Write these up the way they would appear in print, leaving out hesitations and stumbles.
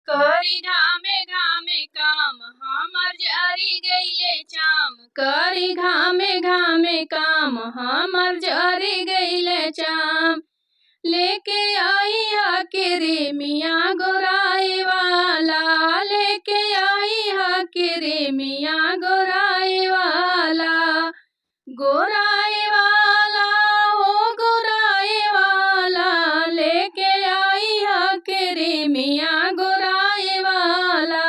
करी घामे घामे काम हमर जरी गईले चाम, करी घामे घामे काम हमर जरी गईले चाम। लेके आई हा के रे मियाँ गोराए वाला, लेके आई हा के रे मियाँ गोराए वाला। गोराए वाला ओ गोराए वाला, लेके आई हा के रे मियाँ गोराए वाला।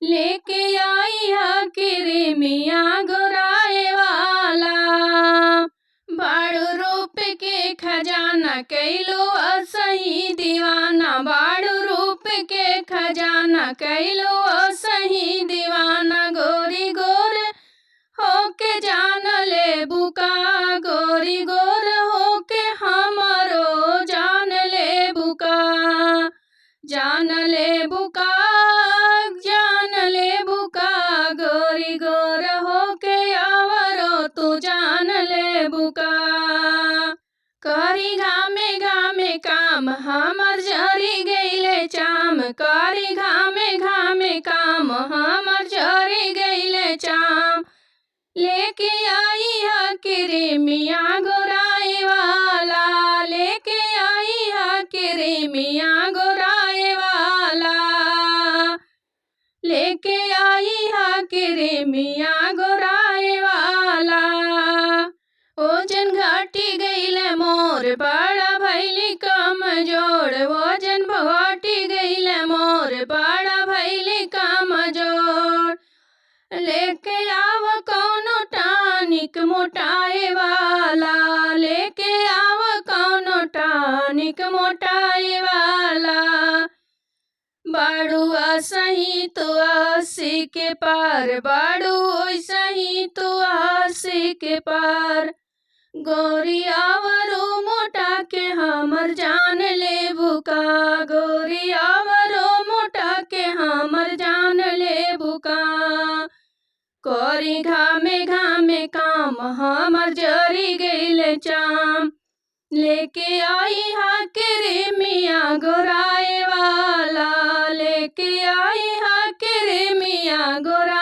लेके आई हा के रे मियाँ गोराए वाला। बाड़ू रूप के खजाना कैलो असही दीवाना, बाड़ू रूप के खजाना कैलो असही दीवाना। गोरी गोर होके जान ले बुका, गोरी गोर होके हमारो जान ले बुका। जान ले बुका, जान ले बुका, गोरी गोर होके आवरो तू जान ले बुका। करी घामे घामे काम हमर जरी गईले चाम, करी घामे घामे काम हमर जरी गईले चाम। लेके आई हा के रे मियाँ गोराए वाला, लेके आई हा के रे मियाँ गोराए वाला। लेके आई हा के रे मियाँ गोराए वाला। ओजन घाटी गईले मोर बड़ा भैली कमजोर, वजन घाटी गईले मोर बड़ा भैली कमजोर। लेके आव कौनो टानिक मोटाए वाला, लेके आव कौनो टानिक मोटाए वाला। बाड़ुआ सही तो आसी के पार, बाड़ू सही तो आसी के पार। गोरी आवरो मोटा के हमर जान ले बुका, गोरी आवरो मोटा के हमर जान ले बुका। करी घामे घामे काम हमर जरी गईले चाम। लेके आई हा के रे मियाँ गोराए वाला, लेके आई हा के रे मियाँ गोरा